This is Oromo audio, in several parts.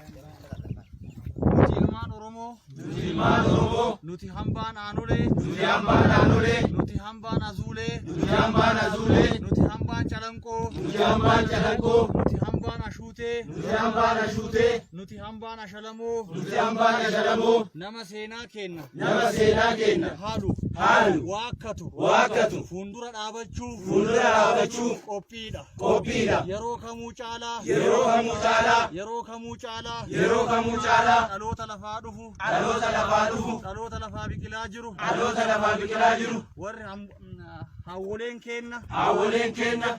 Nuti ilmaan Oromoo. Nuti ilmaan Oromoo. Nuti hambaan Aanolee. Nuti hambaan Aanolee. Nuti hambaan Azuulee. Nuti hambaan Azuulee. Nuti hambaan Calanqoo. Nuti hambaan Calanqoo. Nuti hambaan Ashuutee. Nuti hambaan Ashuutee. Nuti hambaan Ashalamoo. Nuti hambaan Ashalamoo. Nama seenaa keenna. Nama seenaa keenna. Haalu. Haalu. Waakkatu. Waakkatu. Fuuldura dhaabachuuf. Fuuldura dhaabachuuf. Qophiidha. Qophiidha. Yeroo kamuu caalaa. Yeroo kamuu caalaa. Yeroo kamuu caalaa. Yeroo kamuu caalaa. Dhaloota lafaa dhufu. Dhaloota lafaa dhufu. Dhaloota lafaa biqilaa jiru. Dhaloota lafaa biqilaa jiru. Warri haawwoleen keenna. Haawwoleen keenna.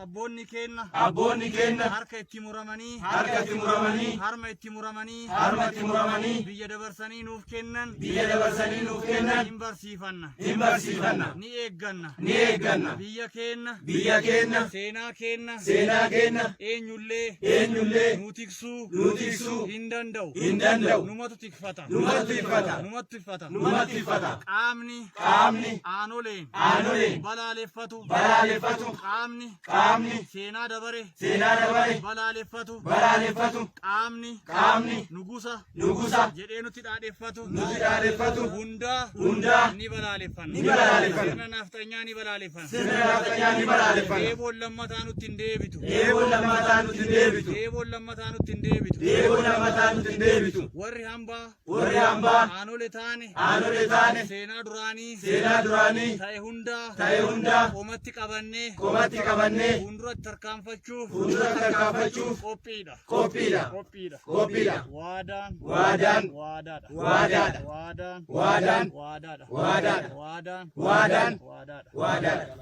Abboonni keenna. Abboonni keenna. Harka itti muramanii. Harka itti muramanii. Harma itti muramanii. Harma itti muramanii. Biyya dabarsanii nuuf kennan. Biyya dabarsanii nuuf kennan. Hin barsiifanna. Hin barsiifanna. Ni eegganna. Ni eegganna. Biyya keenna. Biyya keenna. Seenaa keenna. Seenaa keenna. Eenyullee. Eenyullee. Nu tiksuu. Nu tiksuu. Hin danda'u. Hin danda'u. Numatu tikfata. Numatu tikfata. Numatu tikfata. Numatu tikfata. Qaamni. Qaamni. Aanoleen. Aanoleen. Balaaleffatu. Balaaleffatu. Qaamni. Qaamni. Seenaa dabare. Seenaa dabare. Balaaleffatu. Balaaleffatu. Qaamni. Qaamni. Nugusa. Nugusa. Jedhee nutti dhaadheffatu. Nutti dhaadheffatu. Hundaa. Hundaa. Ni balaaleffanna. Ni balaaleffanna. Sirna nafxanyaa ni balaaleffanna. Sirna nafxanyaa ni balaaleffanna. Eeboon lammataa nutti hin deebitu. Eeboon lammataa nutti hin deebitu. Eeboon lammataa nutti hin deebitu. Eeboon lammataa nutti hin deebitu. Warri hambaa. Warri hambaa. Aanole taane. Aanole taane. Seenaa duraanii. Seenaa duraanii. Ta'e hundaa. Ta'e hundaa. Qomatti qabannee. Qomatti qabannee. Fuulduratti tarkaanfachuuf. Fuulduratti tarkaanfachuuf. Qophiidha. Qophiidha. Qophiidha. Qophiidha. Waadaan. Waadaan. Waadaadha. Waadaadha. Waadaan. Waadaan. Waadaadha. Waadaadha. Waadaan. Waadaan. Waadaadha. Waadaadha.